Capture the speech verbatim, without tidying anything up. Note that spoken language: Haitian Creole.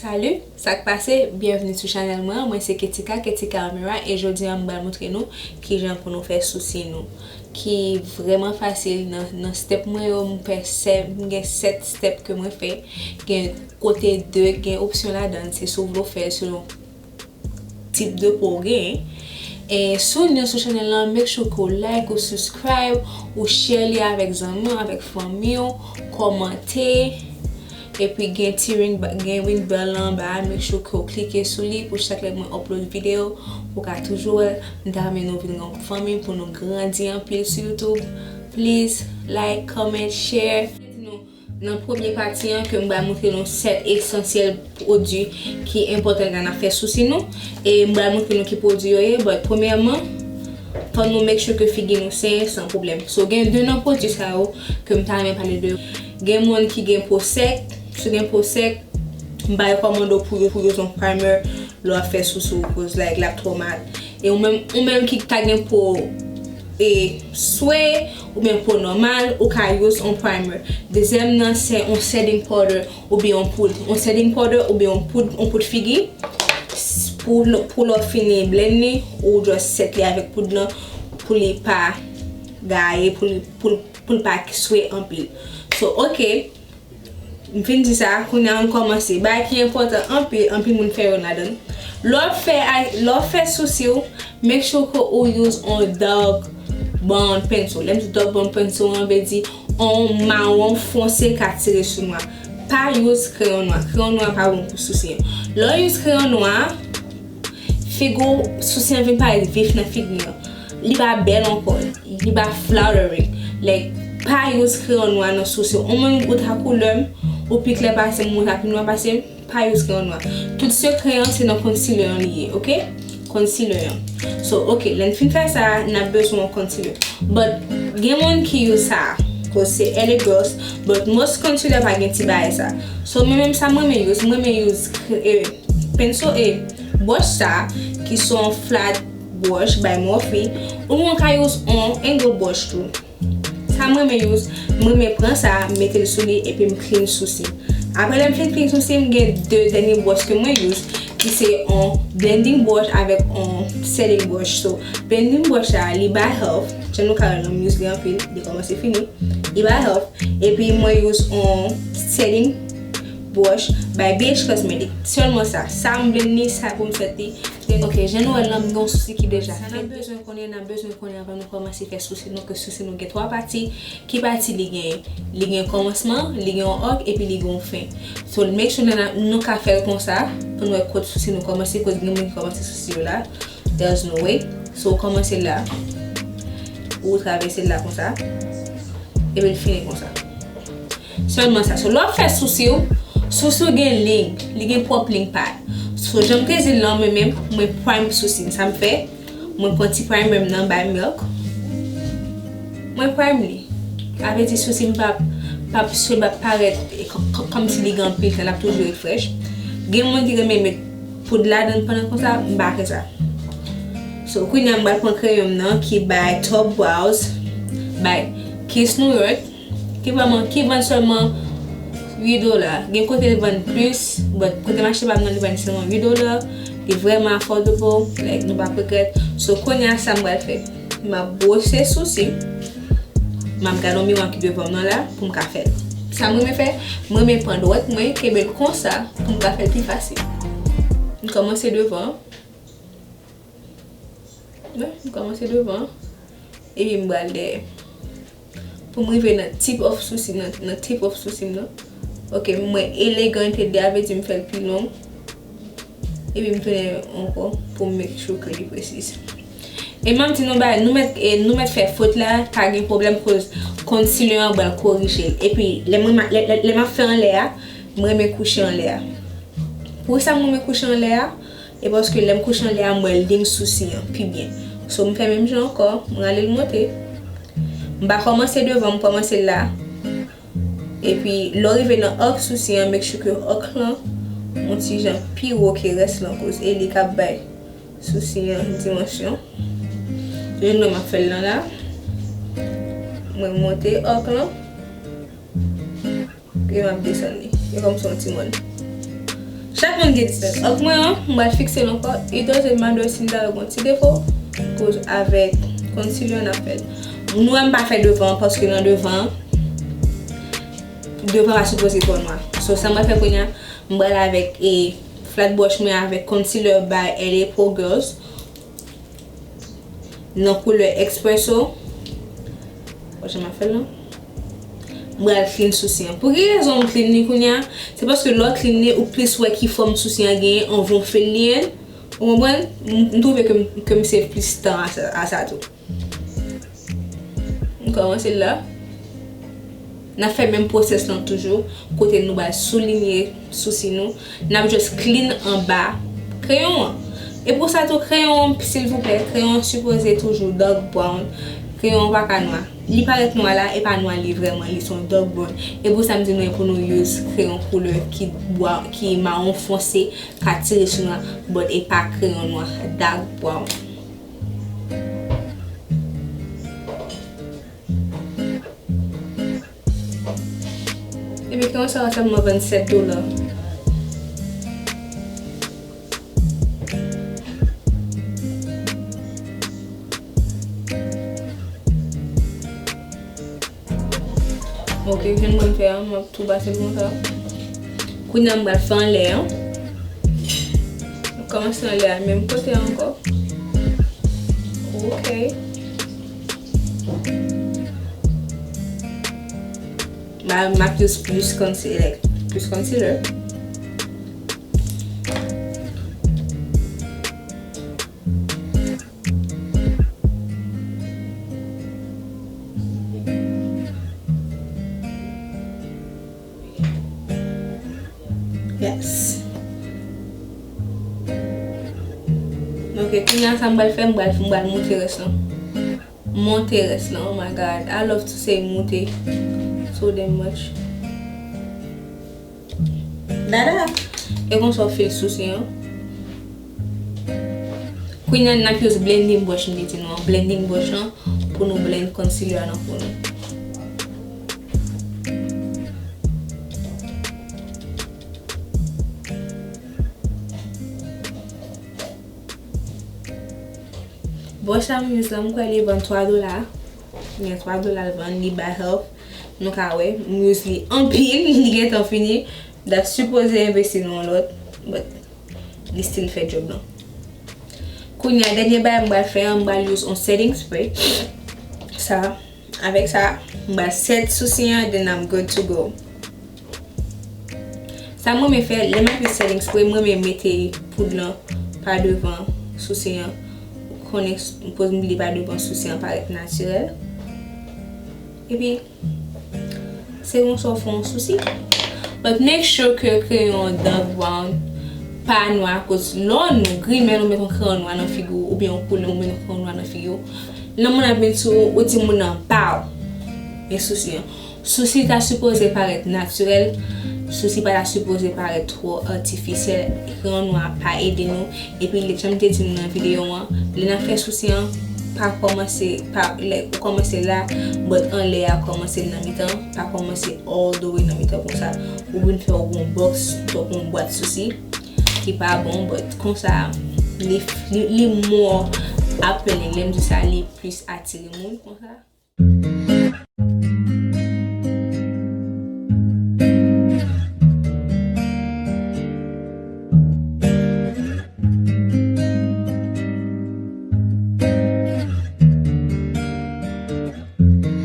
Salut, sa k pase? Byenvni sou chanèl mwen, mwen se Ketika, Ketika Amira, e jodi a m pral montre nou kijan pou nou fè sousi nou, ki vrèman fasil. Nan, nan step mwen yo, m fè sè-, m gen sèt step ke mwen fè, gen kote de, gen opsyon ladan, se si w vle w fè l selon tip de po w genyen. E si w new sou chanèl lan, make sure ke w like, ou subscribe, ou share li avèk zanmi w, avèk fanmi w, kòmante. Epi gen ti ring, ba- gen ring bell lan anba a, make sure ke w klike sou li pou chak lè mwen upload videyo, ou ka toujou wè l. M ta renmen nou vin yon fanmi pou nou grandi anpil sou YouTube. Please like, comment, share. Nan premye pati an ke m pral montre nou sèt esansyèl pwodui ki enpòtan lè n ap fè sousi nou. E m pral montre nou ki pwodui yo ye, but premyèman, fò nou make sure ke figi nou sen san pwoblèm. So, gen de nan pwodui sa yo ke m ta renmen pale de yo. Gen moun ki gen po sèk, si w gen po sèk, m pa rekòmande w pou, pou use yon primer lè w ap fè sousi w, cause, like, l ap twò mal. E ou menm, ou menm ki ta gen po e swe oubyen po nòmal, ou ka use on primer. Dezyèm nan se on setting powder oubyen on poud. On setting powder oubyen on poud, on poud figi. S- Pou, l- pou lè w fini blend li, ou just set li avèk poud lan pou li pa gaye, pou li, pou, pou l pa swe anpil. So, ok. M fin di sa, kounye a ann kòmanse. Bagay ki enpòtan anpil, anpil moun fè yo ladan. Lè w ap fè, lè w ap fè sousi w, make sure ke ou use on dark brown pencil. Lè m di dark brown pencil, an vle di on mawon fonse ka tire sou nwa. Pa use kreyon nwa. Kreyon nwa pa bon pou sousi an. Lè w use kreyon nwa, figi w, sousi an vin parèt vif nan figi an. Li pa bèl ankò. Li pa flattering. Like, pa use kreyon nwa nan sousi w. Ou menm ou ta koulè m, ou pi klè pase m, ou ta pi nwa pase m, pa use kreyon nwa. Tout sekrè an se nan concealer an li ye, ok? Concealer an. So, ok, lè n fin fè sa, n ap bezwen yon concealer. But, gen moun ki use sa, cause se LA Girls, but most concealer pa gen ti bagay sa. So, mwen menm sa mwen renmen use, mwen renmen use kre- eh, pencil e brush sa, ki se yon flat brush by Morphe, ou mwen ka use on angle brush tou. Sa mwen renmen use, mwen renmen pran sa, mete l sou li, epi m clean sousi m. Apre lè m fin clean sousi m, m gen de dènye brush ke mwen use, ki se on blending brush avèk on setting brush. So, blending brush sa, li by Health, jan nou ka wè l, m use li anpil, li kòmanse fini. Li by Health, epi mwen use on setting brush by B H Cosmetic. Sèlman sa, sa m blend li, sa pou m set li. Ok, jan nou wè l lan, m gen yon sousi ki deja fèt. Sa n ap bezwen konnen, n ap bezwen konnen anvan nou kòmanse fè sousi nou, ke sousi nou gen twa pati. Ki pati li genyen? Li gen kòmansman, li gen yon òg, epi li gen yon fen. So, make sure nou, nou ka fè l konsa, pou nou wè kot sousi nou kòmanse, kote gen moun ki kòmanse sousi yo la. There's no way. So, ou kòmanse la, ou travèse l la konsa, epi l fini konsa. Sèlman sa. So, lè w ap fè sousi w, sousi w gen liy, li gen pwòp liy pa l. So, jan m te di l lan, mwen menm, mwen prime sousi m. Sa m fè, mwen pran ti primer m nan by Milk. Mwen prime li. Sa vle di sousi m p ap, p ap swe, p ap parèt e kò- kò- kòmsi li gen anpil tan, l ap toujou ret frèch. Gen moun ki renmen met poud ladan l pandan konsa, m pa fè sa. So, kounye a m pral pran kreyon m nan ki by Top Brows, by Kiss New York. Ki vrèman, ki vann sèlman uit dola. Gen kote l vann plis, but kote m achte pa m nan, li vann sèlman uit dola. Li vrèman affordable, like, nou p ap regrèt. So, kounye a sa m pral fè. M ap bwose sousi m. M ap gade yon miwa ki devan m nan la pou m ka fè l. Sa m renmen fè, m renmen pran dwèt mwen, kenbe l konsa pou m ka fè l pi fasil. M kòmanse devan. Wi, m kòmanse devan. Epi m pral dèyè. Pou m rive nan tip of sousi m nan, nan tip of sousi m nan. Ok, mwen elegante de, sa vle di m fè l pi long. Epi m tounen ankò pou m make sure ke li presiz. E m ap di nou bagay, nou mèt, e nou mèt fè fot la, pa gen pwoblèm, koz concealer an pral korije l. Epi, lè mwen ma- lè, lè, lè m ap fè anlè a, m renmen kouche anlè a. Poukisa m renmen kouche anlè a? E paske lè m kouche anlè a, m wè liy sousi an pi byen. So, m fè menm jan ankò, m rale l monte. M pa kòmanse devan, m kòmanse la. Epi, lè w rive nan òk sousi an, make sure ke òk lan yon ti jan pi wo ke rès lan, koz e li k ap bay sousi an dimansyon. Jan nou wè m ap fè l lan la. Mwen monte òk lan. Epi m ap desann li. E kòmsi yon ti mòn. Chak moun gen style. Ak mwen an, m pral fikse l ankò. It doesn't matter si m ta wè gon ti defo. Koz avèk concealer n ap fè l. Nou wè m pa fè devan an paske nan devan an, devan pa sipoze twò nwa. So, sa m pral fè kounye a, m pral avèk e flat brush mwen avèk concealer by L A Pro Girls. Nan koulè Espresso. Wè jan m ap fè l lan. M pral clean sousi an. Pou ki rezon m clean li kounye a? Se paske lè w clean li, ou plis wè ki fòm sousi an genyen anvan w fè l li an. Ou konprann? M, m twouve ke m, ke m save plis tan a sa, a sa tou. M kòmanse l la. N ap fè menm pwosès lan toujou, kote nou pral soulinye sousi nou. N ap just clean anba kreyon an. E pou sa tou, kreyon an, silvouplè, kreyon an sipoze toujou dark brown. Kreyon an pa ka nwa. Li parèt nwa la, e pa nwa li vrèman, li se yon dark brown. E pou sa m di nou, e pou nou use kreyon koulè ki bwa, ki mawon fonse, ka tire sou nwa, but e pa kreyon nwa, dark brown. Epi, kreyon sa yo sèlman vann sèt dola. Ok, jan mwen fè a, m ap tou pase l konsa. Kounye a, m pral fè anlè a. M kòmanse anlè a, menm kote a ankò. Ok. M a, m ap use plis concealer, plis concealer. Yes. Ok, kounye a sa m pral fè, m pral, m pral monte rès lan. Monte rès lan, oh my God. I love to say monte so damn much. Dada! E konsa w fè l sousi an. Kounye a n ap use blending brush, m te di nou an. Blending brush lan pou nou blend concealer an nan po nou. Brush sa m use la, m kwè li vann twa dola. Gen twa dola l vann, li by Health. Nou ka wè, m use li anpil, li gentan fini. Dat sipoze envesti nan yon lòt, but li still fè job lan. Kounye a, dènye bagay m pral fè an, m pral use on setting spray. Sa, avèk sa, m pral set sousi an, then I'm good to go. Sa m renmen fè, lè m ap use setting spray, m renmen mete poud lan pa devan sousi an. Ou konnen s-, m poz m li pa devan sousi an parèt natirèl. Epi, se konsa w fè yon sousi. But make sure ke kreyon dark brown pa nwa, akoz lè w nou grimen, ou met yon kreyon nwa nan figi w, oubyen yon koulè, ou met yon kreyon nwa nan figi w. Lè moun ap vin sou ou, ou di moun nan pa w. Men sousi an. Sousi ta sipoze parèt natirèl. Sousi pa ta sipoze parèt twò atifisyèl. Kreyon nwa pa ede nou. Epi, lè jan m te di nou nan videyo an, lè n ap fè sousi an, pa kòmanse, pa, lè ou kòmanse la, but anlè a kòmanse nan mitan, pa kòmanse all the way nan mitan konsa. Ou vin fè yon box, tankou yon bwat sousi, ki pa bon, but konsa, li, li, li more appealing. Lè m di sa, li plis atire moun konsa.